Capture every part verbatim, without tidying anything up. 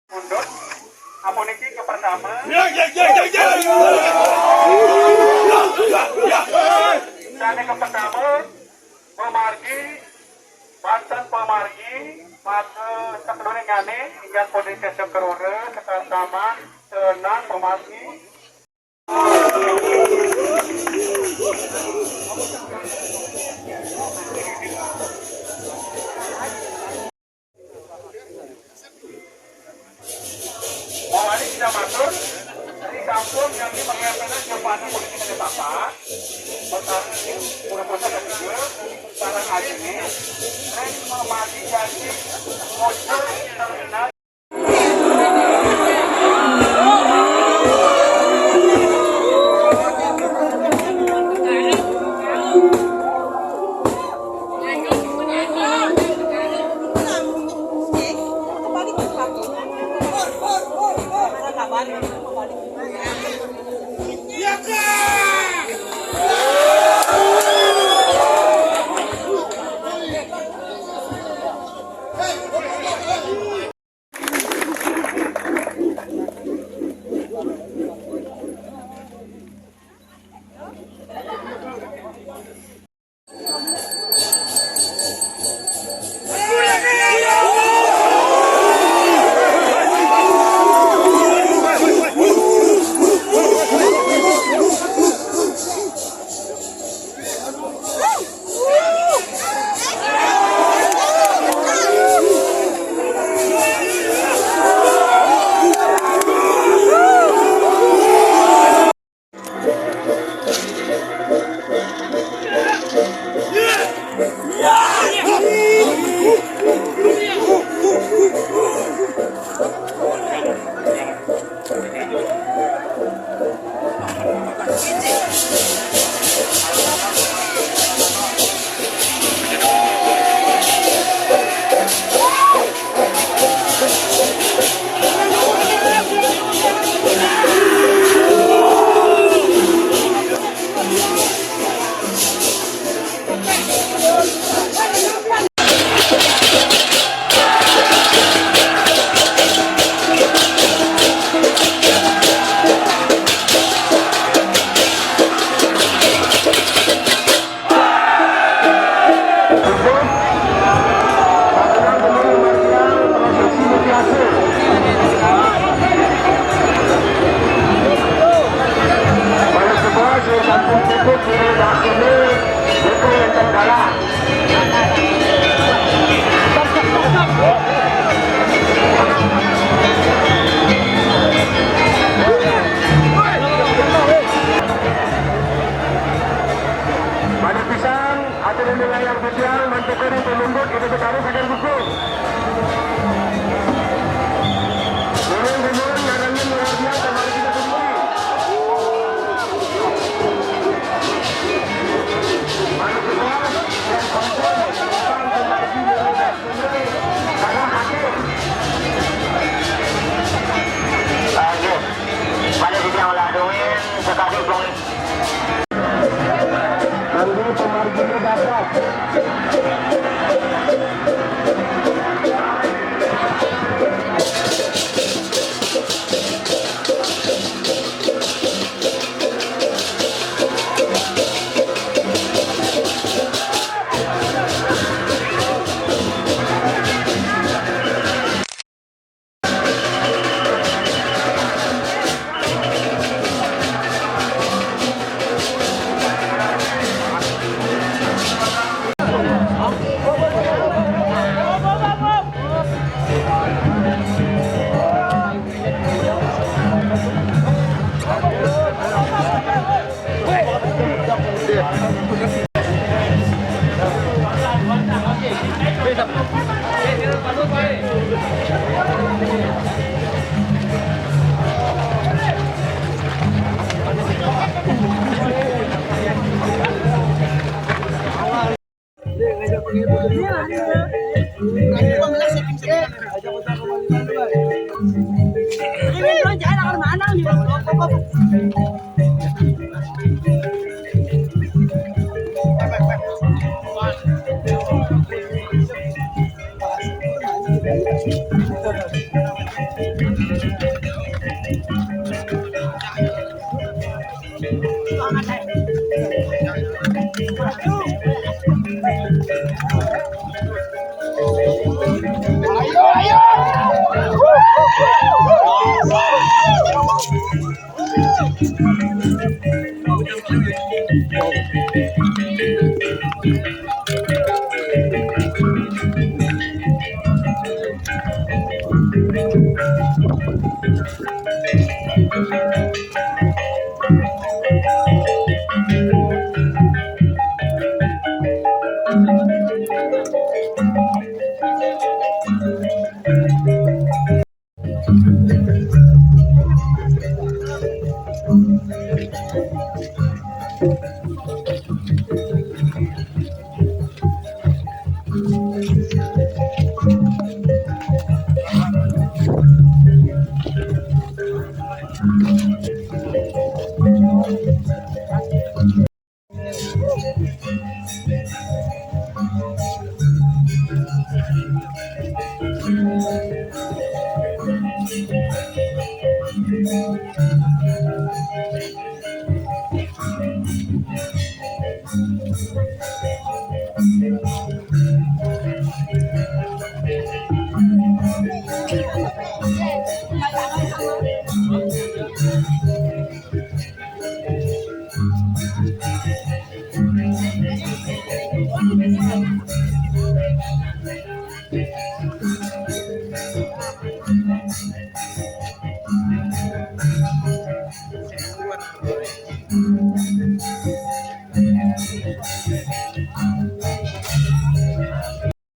Mundur. Apuniki ke pertama. Sane ke pertama, pemargi, banten pemargi, maka sakeluningane, inggih punika sekerura, sekartaman, tenang, pemargi. Mawali kita matur, di kampung yang di pengambilan jabatan politik ada Bapak, bertani, pura-pura ketiga, sarang ayu ini, tren memati janji, muncul terminal. Pada pisan, atur wilayah sosial, mantukan yang pemundut, itu sekarang akan hukum. Turun, turun, ngarangin luar biasa, mari kita kembali. Mari kita, yang penting, Lanjut. Pada sini yang ulah duit, sekali pun. Kanggo pemargine dapat.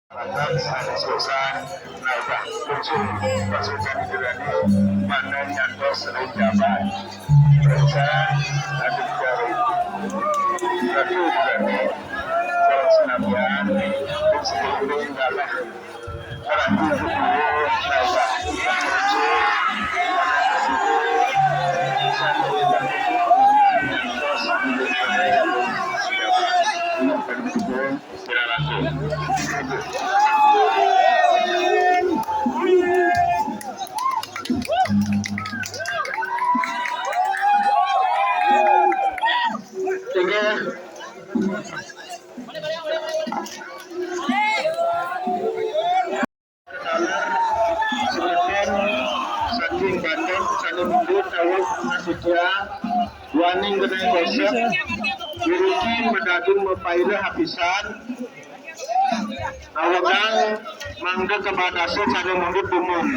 Bahkan sanes bosan, nah, udah muncul pasukan Ibrani, mana nyantos rejaban. Rencana ada jari. Tapi Ibrani, kalau senamian, di sekeliling dalam keranjang itu, nah, udah muncul. Inggih. Semeton saking Banten sané mundhut dawuh Mas Widya, waning genah kosek, wiriki madaging mapaira apisan, awedang mangda kabatasin sané mundhut dumun.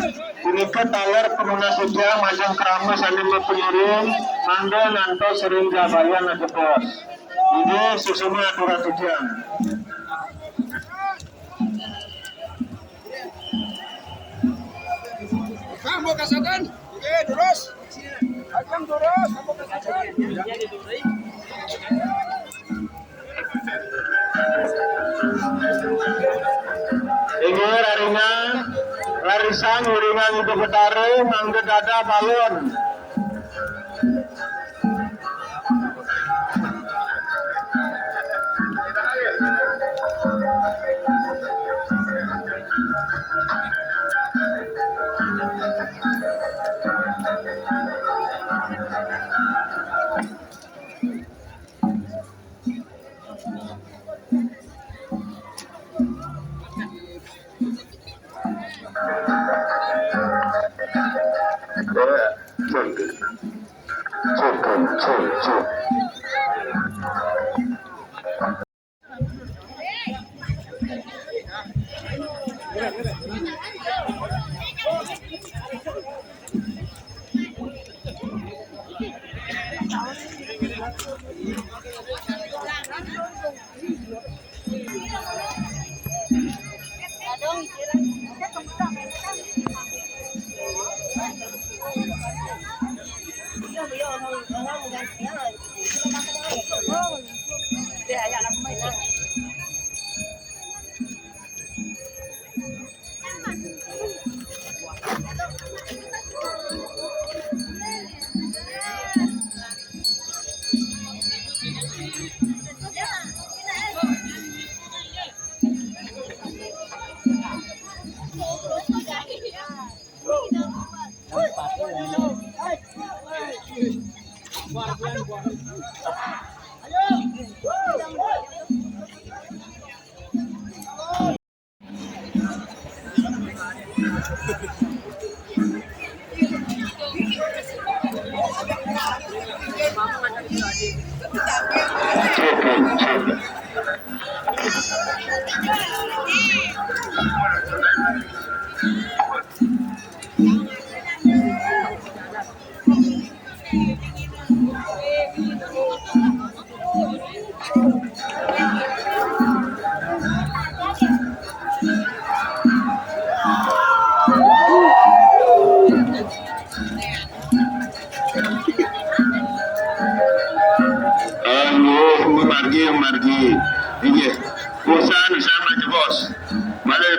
Punika taler panunas Widya majeng krama sané mapangiring, mangda ngantos ring Jabayan ajebos. Inggih, suksma aturan titiang. Sampun kasadan. Oke, terus. Ajeng terus, sampun kasadan. Inggih, raringan, rarisang, raringan Ida Betara, mangda dadah balon. Ayo, margi, margi. Iya. Bosan sama aja, Bos. Mari.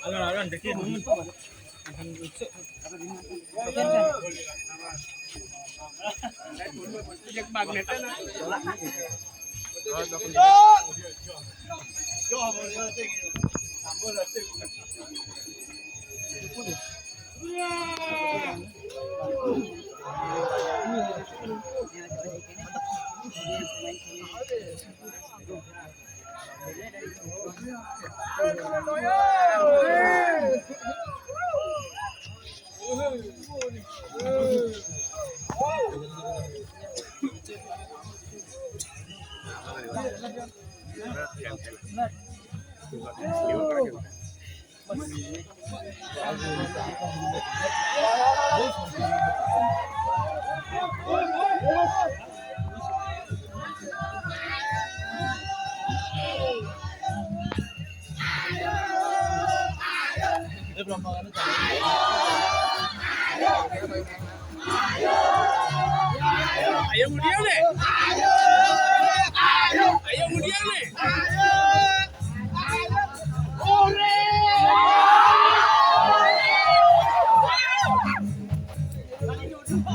Alon, alon, dikit. Ayo, mundial, Le. Ayo, mundial, Le.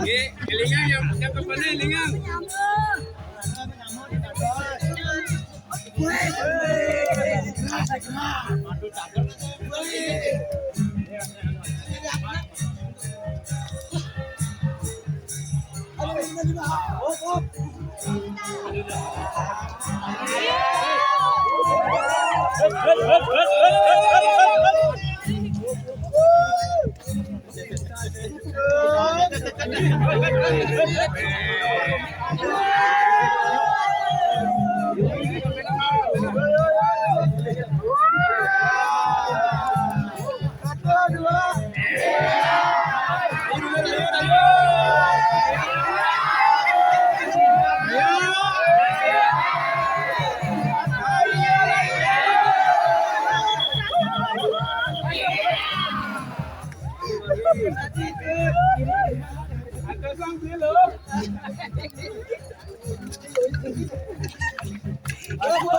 Oke, elingan yang, yang kepala elingan.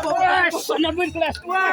Wah, sana pun kelas. Wah.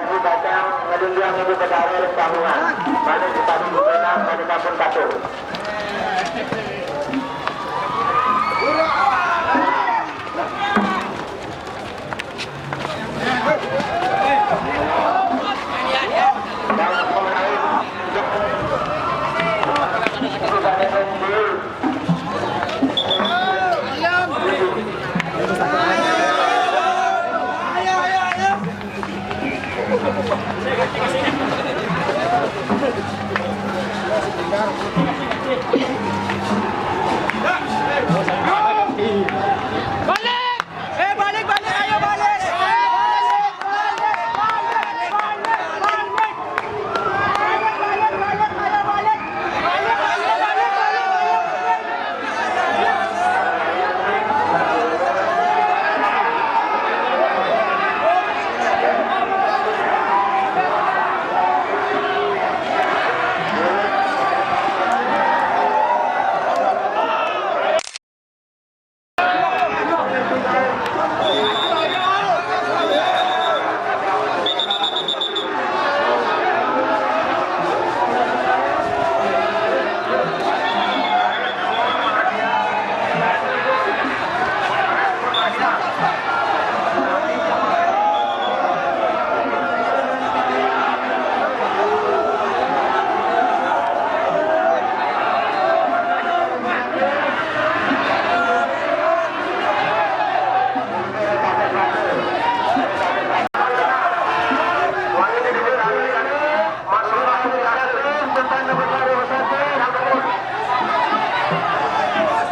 Ibu Bacang ngedundang Ibu Betara Rempang Bunga. Mane di padu di Benang, mane kampung Katur. Balik! Eh, balik, balik, ayo balik! Balik, balik, balik, balik, balik, balik!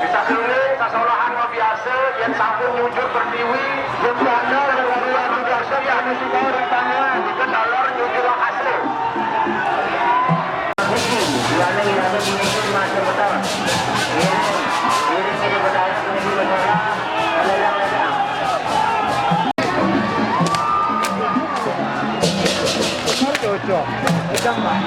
Bisa keliling, kasolahan mah biasa, yén sampun nyujur pertiwi, yén janda, yén biasa, yén anu sida ring tangan, diketaler nyujur hasil. Niki, irané irané puniki macem beton. Ngiring, ngiring irané beton puniki beton. Ledang, ledang. Cocok. Ledang, Pak.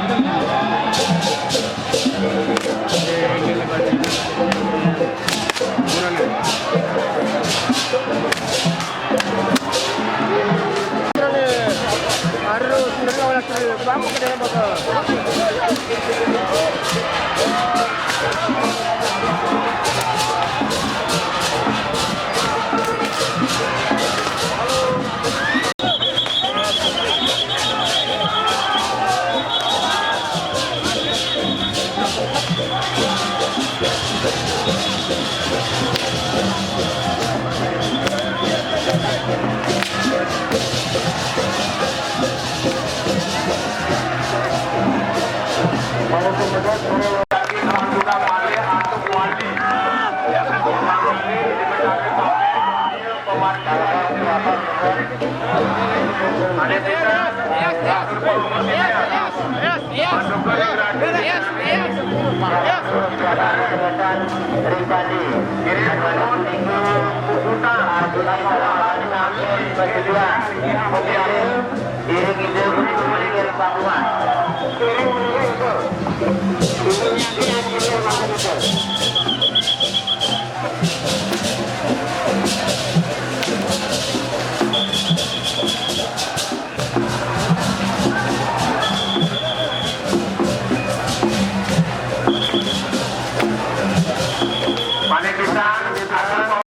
Malih pisan,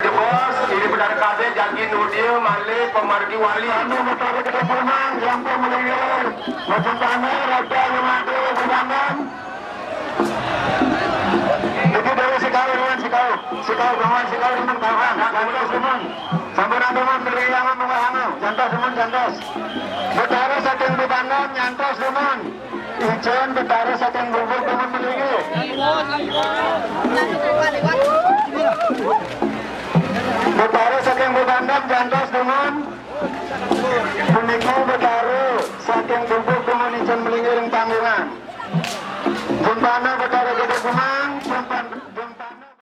jebos, iri bedarkade jagi nu dia malih pamargi Wali anu motor kita pulang, sampai melingkar. Macam tanah, rata, lemah, dulu, bebangan. Itu dari sekali, teman, sekali. Sekali, teman, sekali, teman, kawan. Jantos, teman. Sampai nanti, teman, beri yang mau hangat. Jantos, teman, jantos. Betara saking bebangan, jantos, teman. Ijen betara saking bubuk, teman, melingkar. Betara saking bebangan, jantos, teman. Puniki betara saking bubuk, teman, ijen melingkar ring panggungan. Jembana